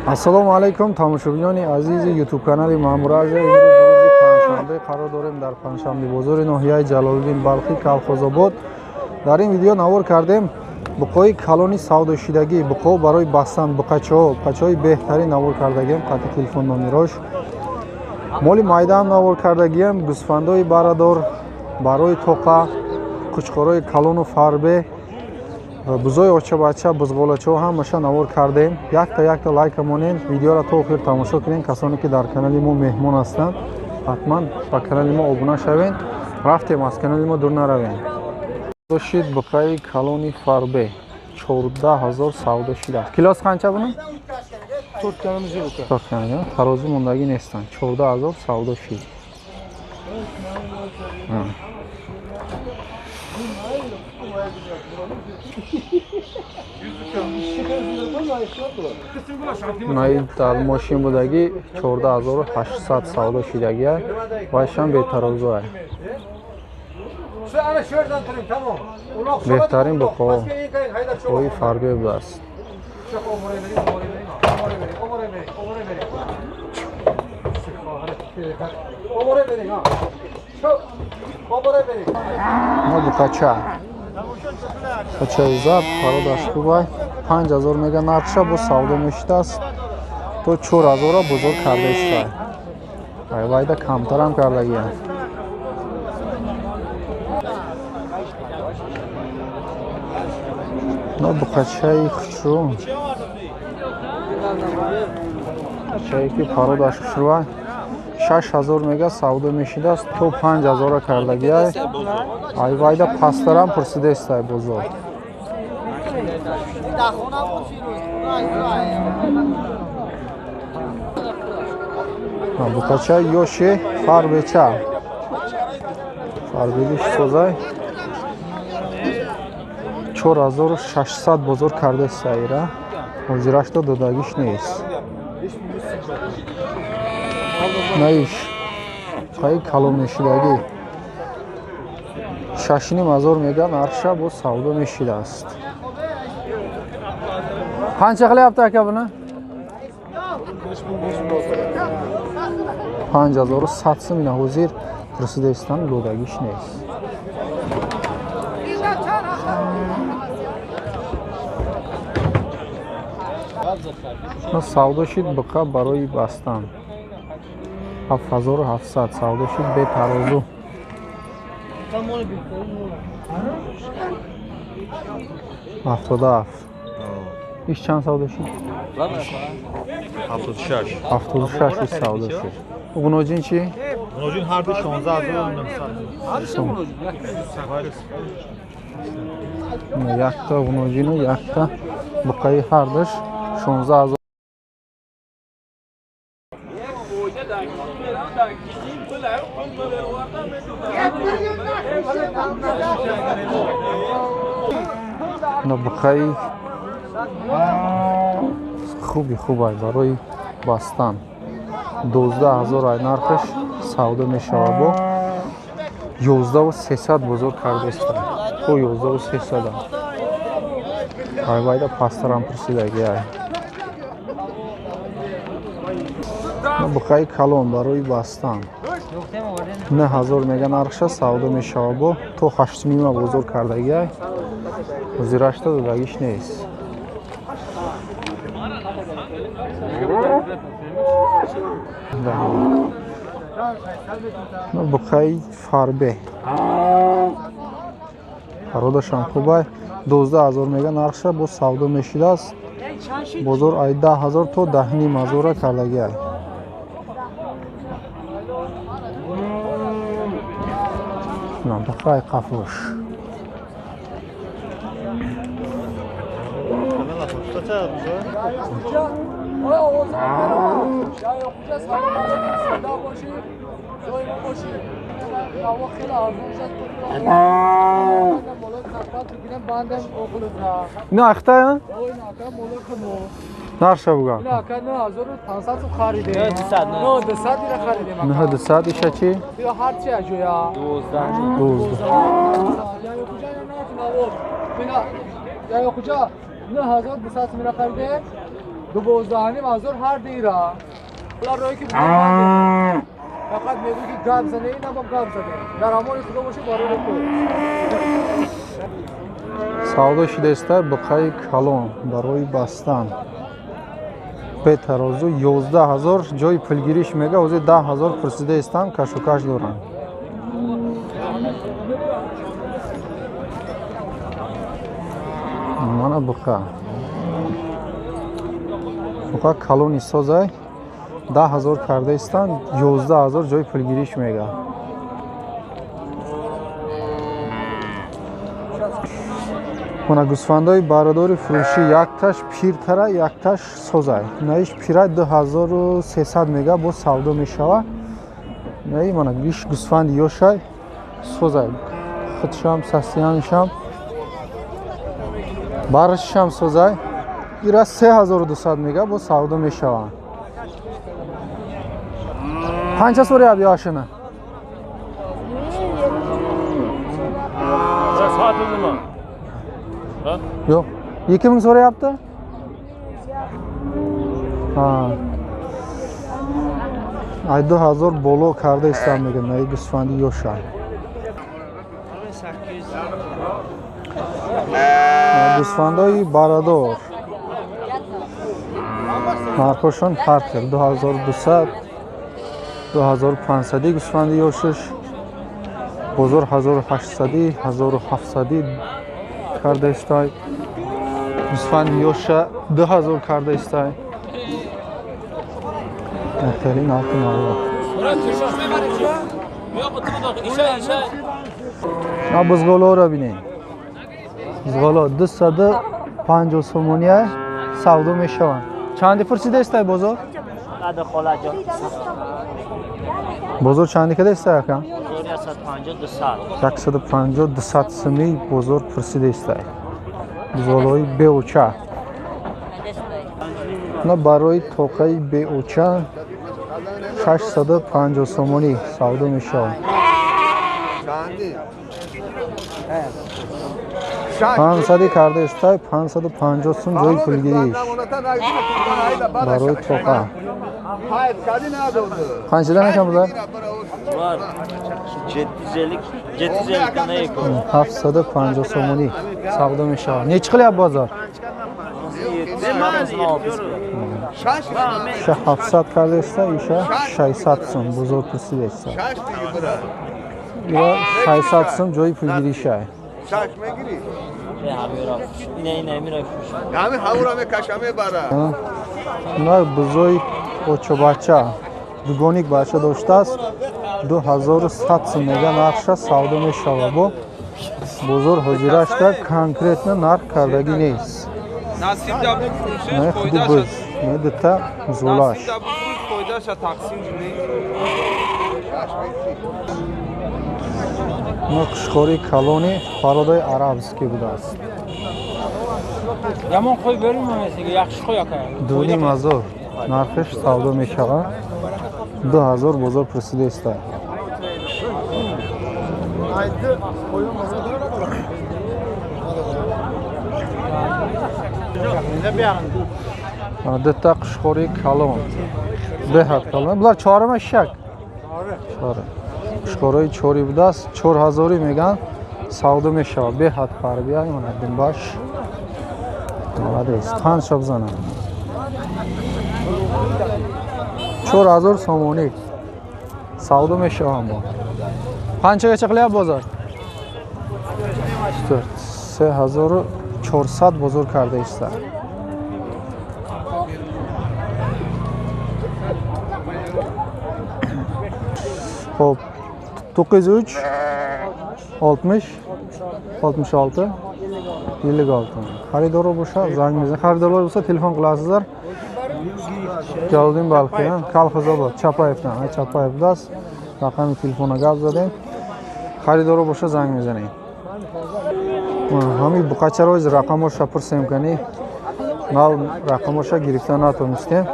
Ассалому алайкум, тамошобинони азизи ютуб канали Маъмур Азия. Имрӯз рӯзи панҷшанбе қарор дорем дар панҷшанбе бозори ноҳияи Ҷалолиддин Балхӣ, Калхозобод. Дар ин видео навор кардем буқои калони савдошидагӣ, буқо барои бастан, буқачаҳо, буқачаҳои беҳтарин навор кардагием, қати телефон номерош. Моли майдаам навор кардагием, гӯсфандои барадор барои тоқа, қучқорои калону фарбе, бузои очабача, бузғолачаҳо ҳамаша навор кардем. Якта якта лайка монем, видеоро то охир тамошо кунем. Касоне ки дар канали мо меҳмон ҳастанд, ҳатман ба канали мо обуна шавед. Рафтем, аз канали мо дур наравем. Шид буқаи калони фарбе 14 000 савдо шидааст. Килос қанча буна? Тарозу мондагӣ нестанд. 14 000 савдо шид. Наи дар мошин будагӣ 14 800 савдо шидагия, вайшам бетарозуа. Беҳтарин буқои фарбе будааст. Ма буқача бачаи зад, пародаш хубай, 5000 мега нархша, бо савдо мешидааст, то 4000 бозор карда истай. Айвайда камтарам кардагия. На буқачаи хушрӯ, бачае ки пародаш хушрӯай, 6000 мега савдо мешидааст, то 5000 кардагиай. Айвайда пастарам пурсидаистай бозор. Буқача ёши фарбеча, фарбегиш созай, 4600 бозор кардаистайра, ҳозирашто додагиш нест. Наиш қаи калон мешидагӣ 6 500 мега нархша, бо савдо мешидааст. Қанча qilyapti aka buni? 5100 сум ина ҳозир пурсидаистан, додагиш нест. Савдо шид буқа барои бастан 7700 савдо шид, бе тарозу. 77. Иш чанд савдо шид? 76. 76 иш савдо шид. Ғуноҷин чӣ? Ғуноҷин ҳар ду 16 900. Якта ғуноҷину якта буқаи ҳардуш 16 000. Буқаи хуби хубай барои бастан 12 000 ай нархаш савдо мешавад, бо 11 300 бозор кардаиста, то 11 300. Айвайда пастарам пурсидагиай. Буқаи калон барои бастан 9000 мега нархша, савдо мешавад, бо то 8 5 бозор кардагиай, ҳозирашта додагиш нест. Буқаи фарбе пародашам хубай, 12 000 мега нархша, бо савдо мешидааст, бозор ай 10 000 то 10 500 кардагиай. Буқаи қафош ина ахтая нарша буга 9200. Иша чӣ? 12. 9200 мира харидем. 12,500 ҳар дира. Фақат мегӯй ки гап зане, инам гап зане. Дар амони Худо бошӣ барои ту. Савдо шудааст буқаи калон барои бастан. Бетарозу 11,000 ҷои пулгириш мега, ҳозир 10,000 пурсидаистанд, кашукаш доранд. Мана буқа. Буқа калони созай 10,000 кардаистанд, 11,000 ҷои пулгириш мега. Мана гӯсфандои бародари фурӯшӣ якташ пиртара, якташ созай. Наиш пира 2300 мега бо савдо мешава. Наи мана иш гӯсфанди ёшай созай. Худшам, сасияншам, баршам созай. Ира 3200 мега бо савдо мешава. Qancha so'rayapti yoshini? Sotildimi? Yo'q. 2000 so'rayapti? Ha. Ay 2000 боло карда истам мегӯяд, наи гӯсфанди ёша. Гӯсфандои барадор. Нархошон ҳар хел 2200, 2500 гӯсфанди ёшиш, бозор 1800, 1700 карда истай. Гӯсфанди ёша 2000 карда истай. Хеле нархи наво. На бузғолоро бинед. Бузғоло 250 сомония савдо мешаванд. Чанди пурсида истай бозор? Бозор чанди када истай ака? 150 200 сомӣ бозор пурсида истай. Бузғолои беоча. На барои тоқаи беоча 650 сомонӣ савдо мешавад. 500 карда истай, 550 сум ҷои пулгириш барои тоқа. Қанчадан акам булар? 750 сомонӣ савдо мешавад. Нечи qilyapti бозор? Иша 700 карда иста, иша 600 сум бозор пурсида иста. Ира 600 сум ҷои пулгиришай. На бузои очобача дугоник бача доштааст, 2100 сум мега нархша савдо мешавад. Бо бозор ҳозирашта конкретно нарх кардагӣ нест. Не худи буз, не дута золаш. На қушқори калони пародаи арабский будааст. 2500 нархиш савдо мешавад. 2000 бозор пурсида истад. Дута қушқори калон, беҳад калон. Булар чорама шак? Чора. Қушқорои чори будааст, 4000 меган савдо мешавад. Беҳад фарбия, мана димбаш. Молодец. Қанча бизанам? 4000 сомонӣ савдо мешавад. Бо қанчагача qilyapti бозор? 3400 бозор карда истад. Xo'p, 903 60 66 56. Xaridori bo'lsa zanг bezing. Xaridorlar bo'lsa telefon qilasizlar. Jaloliddin Balxidan, Kolxozobod, Chapayevdan, Chapayevdasiz. Raqami telefona gap zading. Xaridori bo'lsa zanг bezining. Ҳамин буқачаро из рақамоша пурсем кани. Нав рақамоша гирифта натонистем.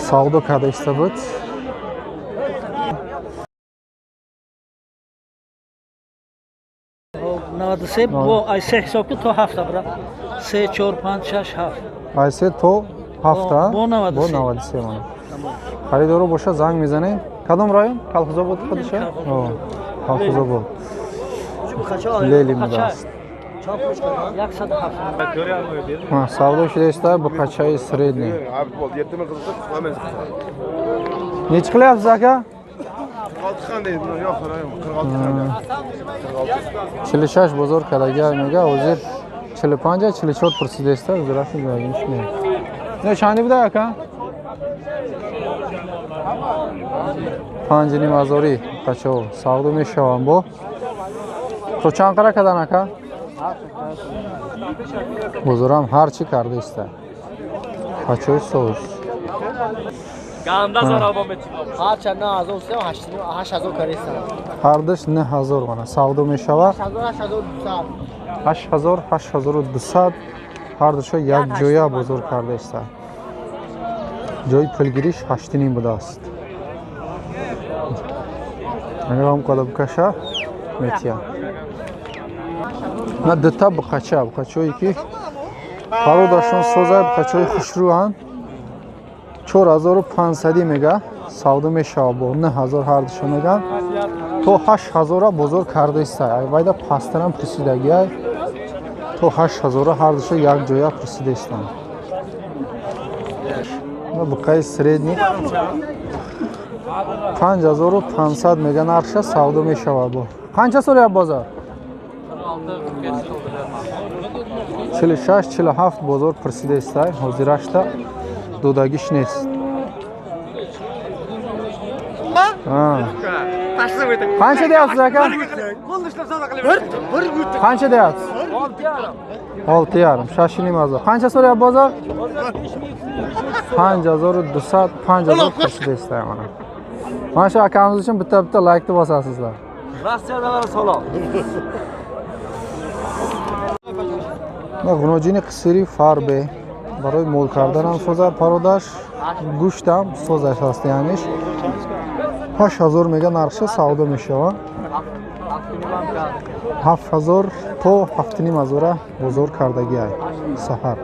Савдо карда иста буд. 93 бо ай се ҳисоб ки то 7 бра. 3 4 5 6 7. Ай 3 то 7 бо 93 мана. Харидоро боша занг мезанем. Кадом район? Колхозобод худша? Колхозобод. Лели мудаст. Савдо шудаиста буқачаи средний. Nechi qilyapsiz aka? 46 бозор кардага мега, ҳозир 45 44 пурсидаиста, ҳозирашу ҷойгиш не. Не чанди буда ака? 5,5 ҳазори буқачаҳо савдо мешаванд бо. То чанд қара кардан ака? Бозорам ҳар чӣ кардаиста. Бачаҳои соз. Ҳардаш 9000 мана савдо мешавад. 8000 8200 ҳардашо якҷоя бозор кардаиста. Ҷои пулгириш 8,5 будааст. Агар ҳам қада бикаша метия. На дута буқача, буқачаҳое ки пародашон созай, буқачаҳои хушрӯанд. 4500 мега савдо мешавад бо 9000 ҳардашо меган. То 8000 бозор кардаиста. Вайда пасттарам пурсидагиай. То 8000 ҳардашо якҷоя пурсидаистанд. Буқаи средний 5500 мега нархша савдо мешавад бо. Қанча соли бозор? 46 47 бозор пурсидаистай. Ҳозирашта додагиш нест. Қанча deyapsiz aka? Qancha deyapsiz? 6,5. 6,5 ҳазор. Qancha so'rayapti bozor? 5200 5000 pursidaisтай mana. Mana shu akamiz uchun bitta-bitta laykni bosasizlar. Rossiyadalar salom. Ғуноҷини қисири фарбе барои мол карданам соза, пародаш гӯштам созаш ҳаст, яъниш 8000 мега нархша савдо мешавад. 7000 то 7,5 ҳазора бозор кардагиай саҳар.